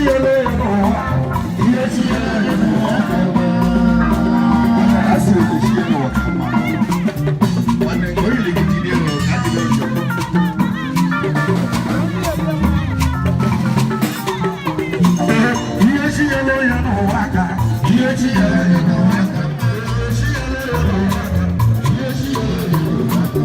Yele ya n'ụwa, ihe chi yele ya n'ụwa ka mma. A sị otu chi yele ụwa ka mma. Nwanne, nke onye gị jiri elu, adịghị njọ. Ihe chi yele ya n'ụwa ka, ihe chi yele ya n'ụwa ka, ihe chi yele ya n'ụwa ka, ihe chi yele ya n'ụwa ka.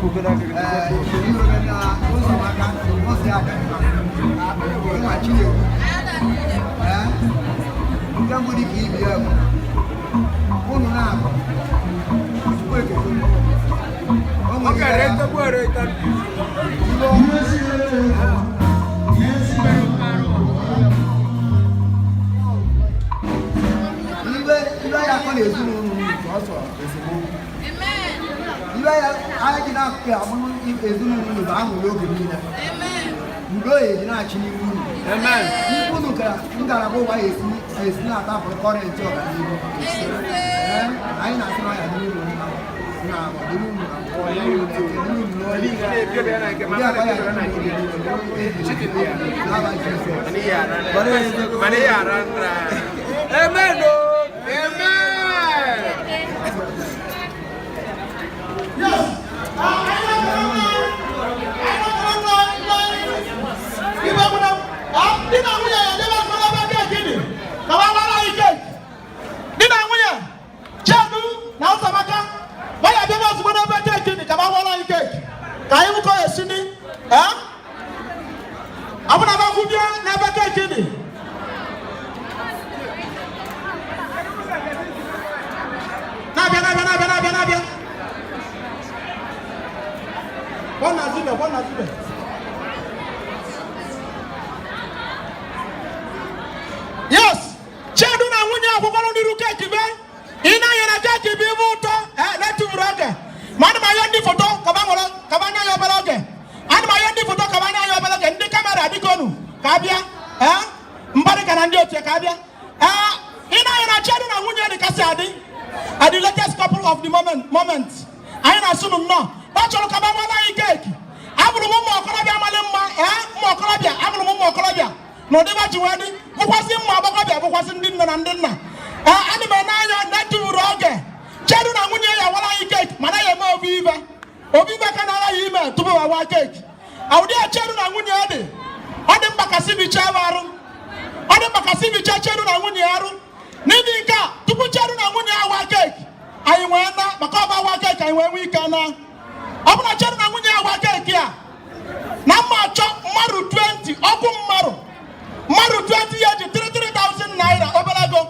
Ee, iwere na Ụzọamaka ụzọ ya dị mma. Nwa Chinedu. Ee, nke mbụ dị ka ibe ya bụ unu na-abụ Chukwu ekele unu. O nwere ya ibe ọma. Ibe ibe ya akọ na ezinụlọ unu sọsọ esemokwu. Ibe ya anyị ji na-akụ amụrụ ezinụlọ unu bụ aṅụrị oge niile. Udo ya eji na-achị n'ime unu. Ikwu unu ka ngalaba ụwa ya esi na-atapụ current ọganihu. Ee, anyị na-asị na ya dịrị unu mma na dịrị unu na nkwọ, dịrị unu na eke, dịrị unu n'oye. Ụdị akwa ya dịrị unu oge niile, n'aha Jizọs. Amen. Oh. Amen. Yes. Ibe bụ na di na nwunye ya debe mkpụrụ ebe keeki dị ka wa wara anyị keeki. Di na nwunye Chiedu na Ụzọamaka ba ya debe ozugbo n'ebe keeki dị ka wa wara anyị keeki ka anyị wụkọ ya esi ni. Ee? Ọ bụ na ba kwubie n'ebe keeki dị. Na-abịa, na-abịa, na-abịa, na-abịa, na-abịa. Bwana zibe, bwana zibe. Yes, Chiedu na nwunye akwụkwọrọ n'iru keeki be. Ị na-anya na keeki bụ ibe ụtọ, ee, na-etufuru oge. Ma ana m ayọ ndị foto kaba nwere kaba anya ya obere oge. Ana m ayọ ndị foto kaba anya ya obere oge. Ndị camera bikonu ka abịa. Ee, mmadụ ka na ndị otu ya ka abịa. Ee, ị na-anya na Chiedu na nwunye dị kasị adị. Are the latest couple of the moment. Anyị na-asụ nụ nnọọ. Ọ chọrọ ka gbagwara anyị keeki. Abụrụ m ụmụ okorobịa amalị mma, ee, ụmụ okorobịa, abụrụ m ụmụ okorobịa. Na ụdịba ji wee dị, bụkwasị ụmụ agbọghọbịa, bụkwasị ndị nne na ndị nna. Ee, ana m ene anya na-etufuru oge. Chiedu na nwunye ya wara anyị keeki, mana ya eme obi ibe. Obi ibe ka na-aghaghị ime tupu wa waa keeki. Ụdị a Chiedu na nwunye ya dị, ọ dị mkpa ka si bichaa arụ. Ọ dị mkpa ka si bichaa Chiedu na nwunye ya arụ. N'ihi nke a, tupu Chiedu na nwunye ya waa keeki, anyị nwee na maka ọba waa keeki anyị nwee nwee ike na. Ọ bụ na Chiedu na nwunye ya waa keeki a, na mma achọ mmadụ 20, ọgwụ mmadụ 20 ya ji 33,000 naira obere ego.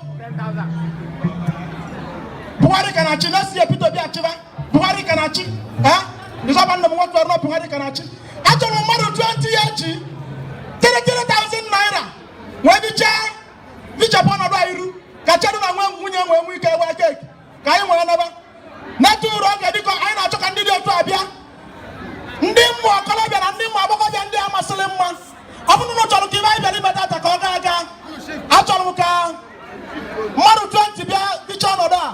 Buhari ka na-achị, na-esi ya Peter Obi achịba. Buhari ka na-achị. Eh? Nzọba nna m nwoke ọrụ Buhari ka na-achị. Achọrọ m mmadụ 20 ya ji 33,000 naira wee bichaa bichapụ ọnọdụ anyị iru ka Chiedu na nwe nwunye nwee nwee ike waa keeki ka anyị nwee naba. Na-etu uru oge dịka anyị na-achọ ka ndị dị otu abịa. Ndị mmụ okorobịa na ndị mmụ agbọghọbịa ndị a masịrị mma. Ọ bụrụ na unu chọrọ ka ibe anyị bịara ime tata ka ọ gaa aga, achọrọ m ka mmadụ 20 bịa bichaa ọnọdụ a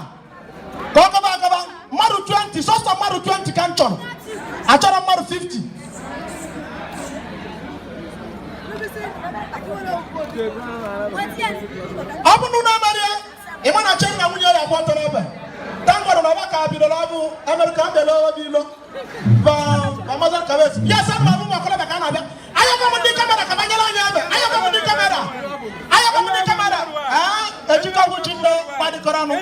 ka ọ gaba agaba. Mmadụ 20, sọsọ mmadụ 20 ka m chọrọ. Achọrọ mmadụ 50. Ọ bụrụ na unu emerie, ị ma na Chiedu na nwunye ya kwụ ọtọ n'ebe. Thank God na ọgbakọ bidoro ọbụ Amerịka bịara obi ilo. Ba Amazon Kabesi. Yes, ana m abụ ụmụ okorobịa ka a na-abịa. Ayọkọ m ndị camera ka banyere anyị ebe. Ayọkọ m ndị camera. Ayọkọ m ndị camera. Ee, ejikọ ọgwụ chi nne gbadikọrọ ọnụ.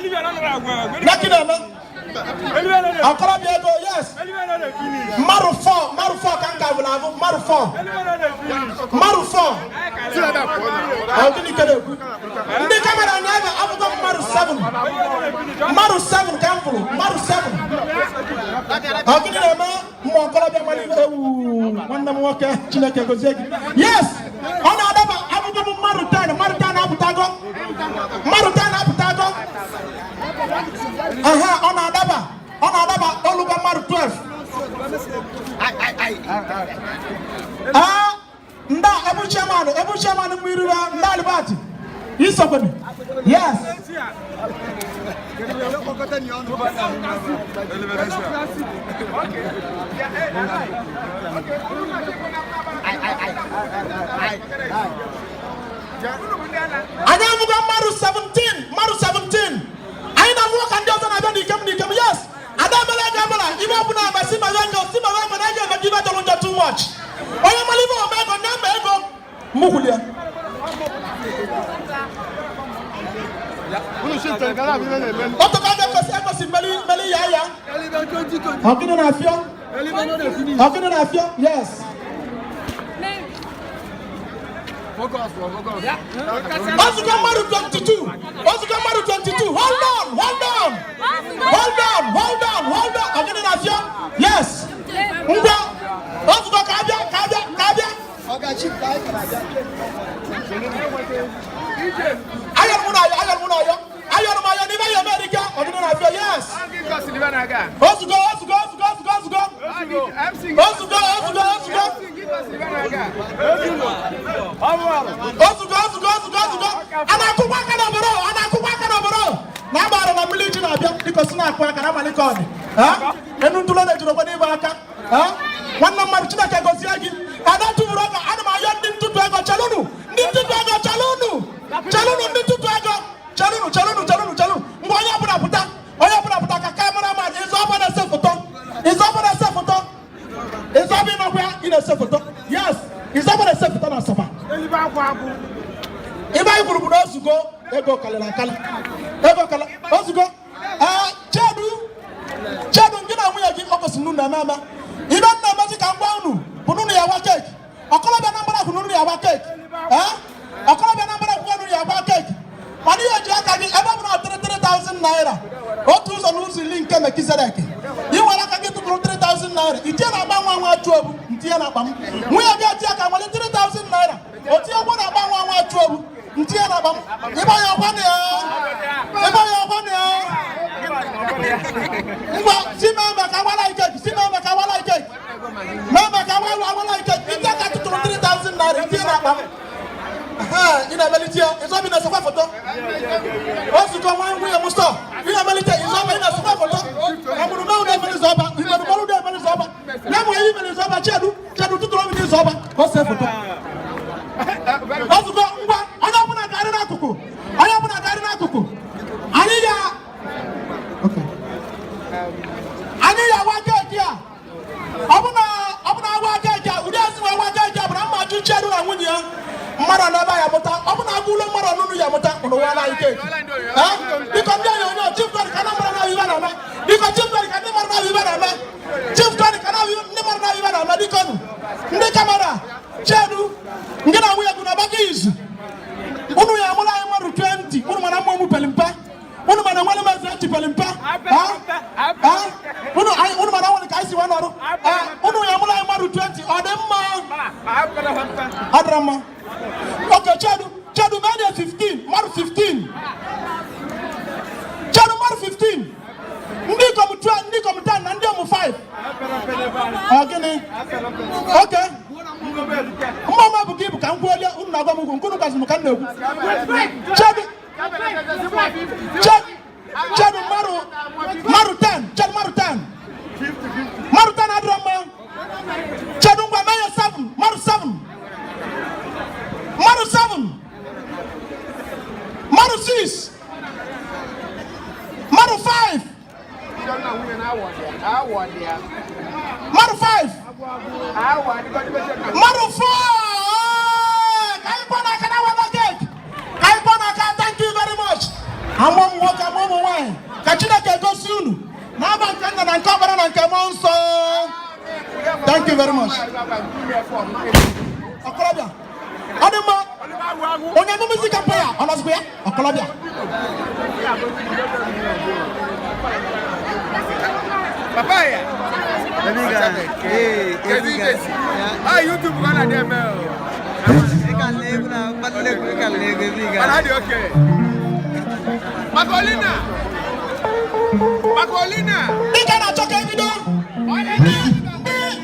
Na gị na-eme? Okorobịa ego, yes. Mmadụ 4, mmadụ 4 ka m ga abụla abụ, mmadụ 4. Mmadụ 4. Ọ gịnị ka na-ekwu? Ndị camera na ebe abụgo mmadụ 7. Mmadụ 7 ka m fụrụ, mmadụ 7. Ọ gịnị na-eme? Ụmụ okorobịa mara ibe ewu nwanne m nwoke Chineke gozie gị. Yes, ọ na-adaba abụgo m mmadụ 10, mmadụ 10 apụtago. Mmadụ 10 apụtago. Aha, ọ na-adaba, ọ na-adaba olugo mmadụ 12. Ah, nda ebu chairman, ebu chairman mmiri ra nda Alibati. Isokwemi. Yes. Anyị amụgo mmadụ 17, mmadụ 17. Anyị na-amụ ka ndị ọzọ na-abịa n'ikem n'ikem. Yes. Ada emela ego ọbụla, ibe ọbụla ama si ma ego, si ma ego na ego eme ibe jọrọ njọ too much. Onye mara ibe ome ego, nye ma ego. Mụ kwuli ya. Otu ka ga-ekosi ekosi meli meli ya ya. Ọ gịnị na-afịọ? Ọ gịnị na-afịọ? Yes. Ozugo mmadụ 22. Ozugo mmadụ 22. Hold on, hold on. Hold on, hold on, hold on. Ọ gịnị na-afịọ? Yes. Ngwa. Ozugo ka abịa, ka abịa, ka abịa. Ayọrọ m na ayọ, ayọrọ m na ayọ. Ayọrọ m ayọ n'ime ya Amerịka. Ọ gịnị na-afịọ? Yes. Ozugo, ozugo, ozugo, ozugo, ozugo. Ozugo, ozugo, ozugo. Ozugo, ozugo, ozugo, ozugo. A na-akụkwa aka n'obodo, a na-akụkwa aka n'obodo. Na agbara na mmiri ji na-abịa, biko si na-akụ aka na amalite ọ dị. Enu ntụlo na-ejiri okwe n'ịgba aka. Nwanne mmadụ, Chineke gozie gị. Ada tụfuru ọka, ana m ayọ ndị ntụtụ ego, chelụnụ. Ndị ntụtụ ego, chelụnụ. Chelụnụ ndị ntụtụ ego. Chelụnụ, chelụnụ, chelụnụ, chelụnụ. Mgbe onye ọbụla pụta, onye ọbụla pụta ka cameraman ịzọ ọbụla na-ese foto. Ịzọ ọbụla na-ese foto. Ịzọ ọbụla ịnọkwa ya, ị na-ese foto. Yes, ịzọ ọbụla na-ese foto na Asaba. Ibe anyị kwuru bụ na ozugo ego kalịrị akali, ego kalị ozugo. Ee, Chedu, Chedu, gị na nwunye gị, ọ kwesịrị unu eme eme ibe m na-emezi ka m gwa unu bụ na unu ya awa cake. Ọkọlọbịa na mgbara kwuru unu ya awa cake. Ee, ọkọlọbịa na mgbara kwuru unu ya awa cake, mana ihe ji aka gị ebe ọ bụ na 33,000 naira, otu ụzọ n'ụzọ iri nke Melchizedek, ị nwere aka gị tụtụrụ 3,000 naira, itinye na akpa nwa nwa achụ obu, ntinye na akpa m. Nwunye gị etinye aka nwere 3,000 naira, o tinye ụgwọ na akpa nwa nwa achụ obu, ntinye na akpa m. Ịgba ya ọkwa na ya, ịgba ya ọkwa na ya. Ngwa, si mee maka awala cake, si mee maka awala cake, mee maka awala cake. Ite aka tụtụrụ 3,000 naira, itinye na akpa m. Ị na-emelite ya, ịzọbi na-esekwa foto. Ozugbo nwa nwunye m sọ ị na-emelite ịzọba, ị na-esekwa foto. Ọmụrụ mewu na-emeli ịzọba, imerụ mmerụ na-emeli ịzọba ya mụ ihe imeli ịzọba. Chedu, Chedu, tụtụrụ obi n'ịzọba ka o see foto. Ozugbo, ngwa, onye ọbụla garị n'akụkụ, onye ọbụla garị n'akụkụ. Anyị ya, anyị ya awa cake a. Ọ bụ na awa cake a, ụdị ezi awa cake a bụ na mma jụ Chedu na nwunye ya mmadụ n'ebe ya mụta. Ọ bụ na agụ ụlọ mmadụ ọnụnụ ya mụta ụnụ wala anyị cake. Biko, ndị onyonyo, Chief Tony, ka na mmadụ na ibe na-eme. Biko, Chief Tony, ka ndị mmadụ na ibe na-eme. Chief Tony, ka ndị mmadụ na ibe na-eme. Biko nụ, ndị camera. Chedu, nke na nwunye gị na-agbakọ izu unu ya amụla anyị mmadụ 20. Unu mana mmụọ mụ pere mpe, unu mana nwere m eze ntị pere mpe. Unu mana nwere ka anyị si wee nọrụ. Unu ya amụla anyị mmadụ 20. Ọ dị mma, ọ dịrị mma. Ok, Chedu, Chedu, mee dị 15, mmadụ 15. Chedu, mmadụ 15, ndị ikom 12, ndị ikom 10 na ndị ọmụ 5. Ọ gịnị? Ok, mma ọma bụ ka ibu ka m kwuolie unu na-agwa m ugwu nke unu gwaziri m ka m na-ekwu. Chedu, Chedu, Chedu, mmadụ 10. Chedu, mmadụ 10, mmadụ 10 adịrọ mma. Chedu, ngwa, mee ya 7, mmadụ 7, mmadụ 7, mmadụ 6, mmadụ 5, mmadụ 5, mmadụ 4. Ka anyị kpọọ n'aka na waba cake, ka anyị kpọọ n'aka. Thank you very much. Amụ ụmụ nwoke, amụ ụmụ nwaanyị, ka Chineke gosi unu n'aba nke nna na nke ọbara na nke mmụọ nsọ. Thank you very much. Ọkọlọbịa, ọ dị mma. Onye music empire, ọ nọzikwa ya? Ọkọlọbịa. Papaya. Kedu ije si? Ah, YouTube ka na-adị eme o. Mana dị oke. Makolina. Makolina. Dịka na-achọ ka ebido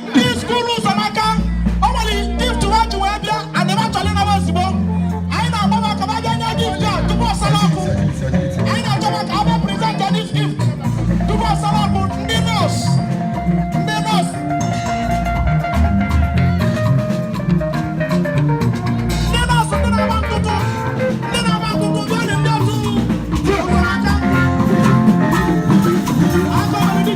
ndị school ụzọmaka, o nwere gift ha ji wee bịa anịba chọrọ ịnaba ozugbo. Anyị na-agba maka ma bịa nye gift a tupu ọ sala ọkụ. Anyị na-achọ maka abịa present this gift tupu ọ sala ọkụ. Ndị nọọsụ, ndị nọọsụ, ndị nọọsụ, ndị na-agba ntụtụ, ndị na-agba ntụtụ, bịa. Ndị otu ụzọmaka aka mere.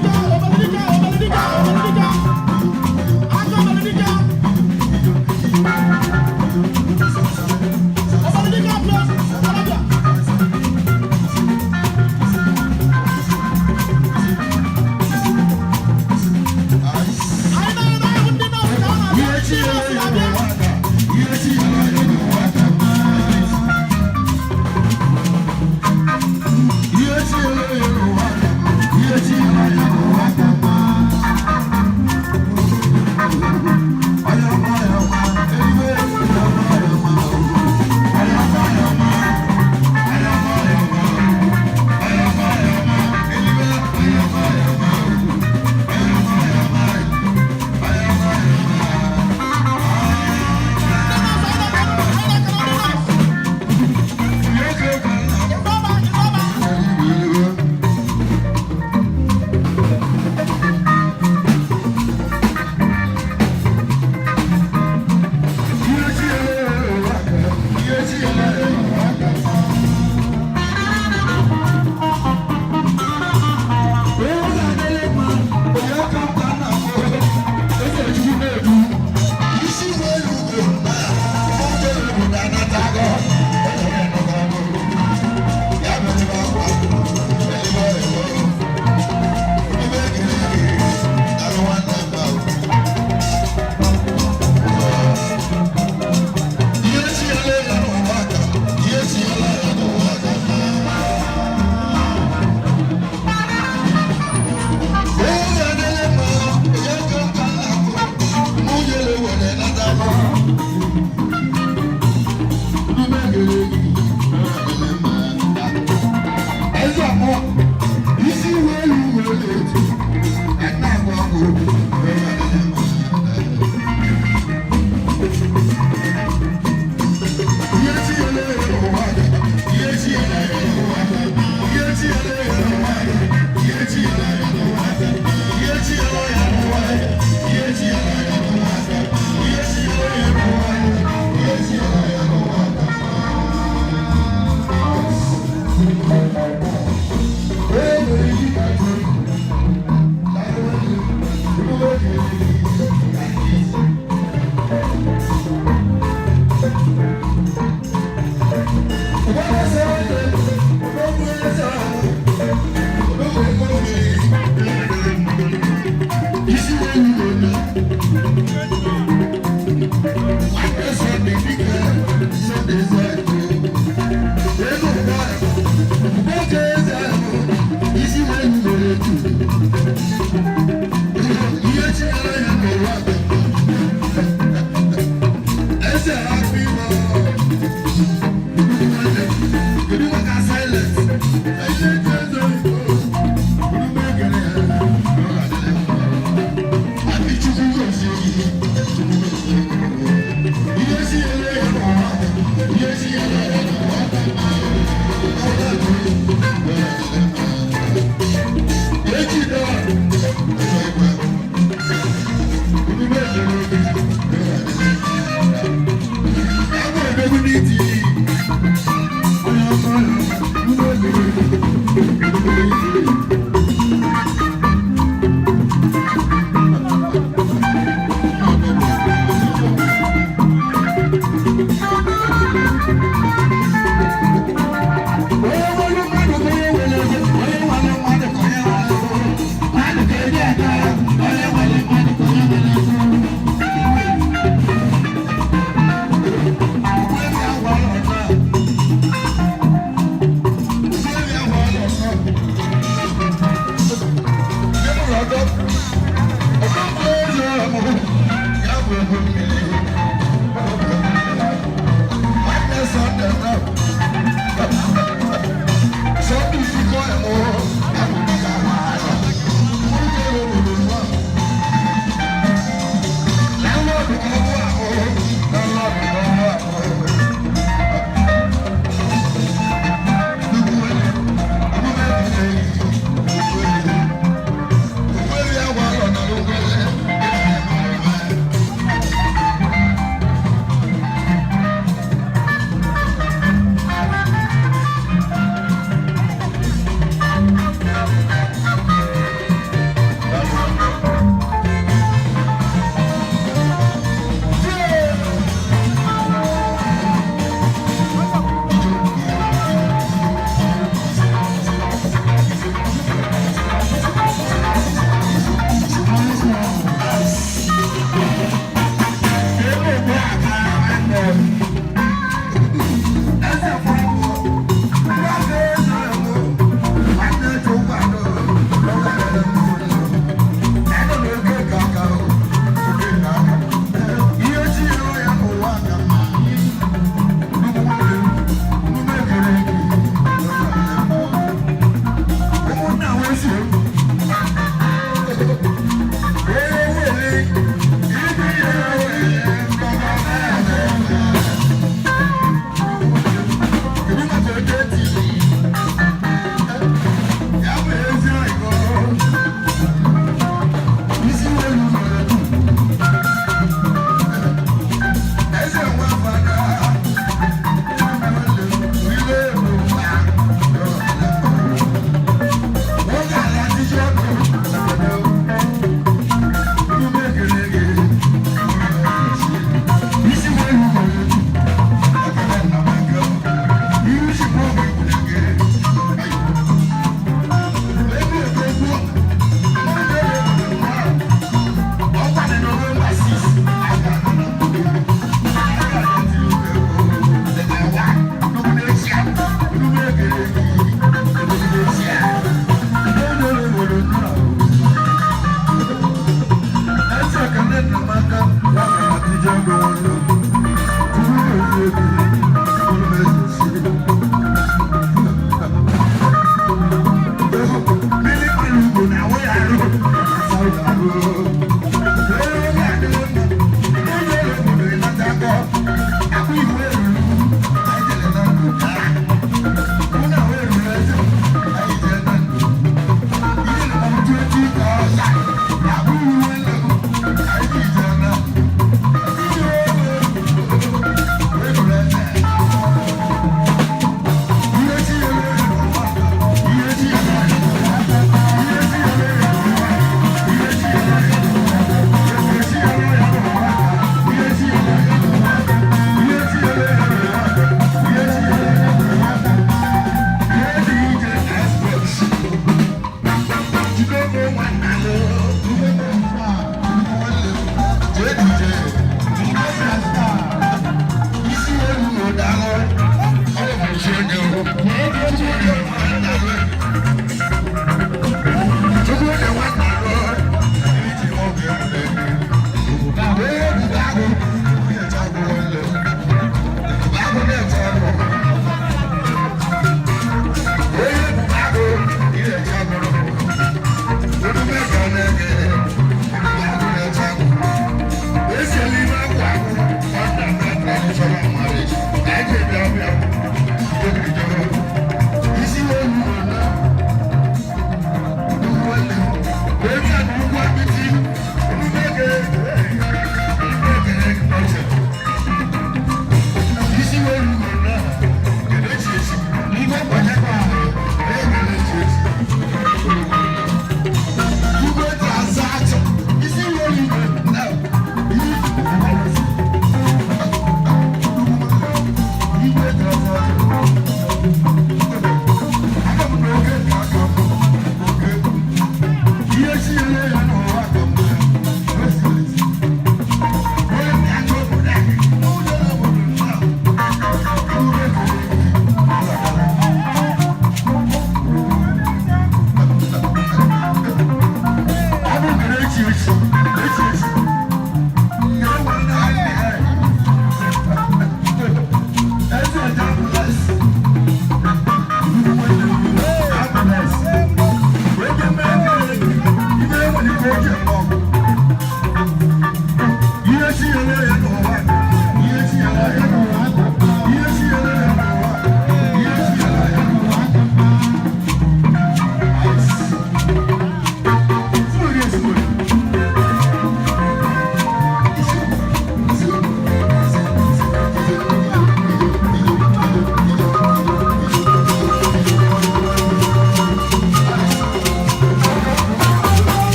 Yeah.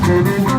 Thank you.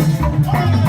Ọ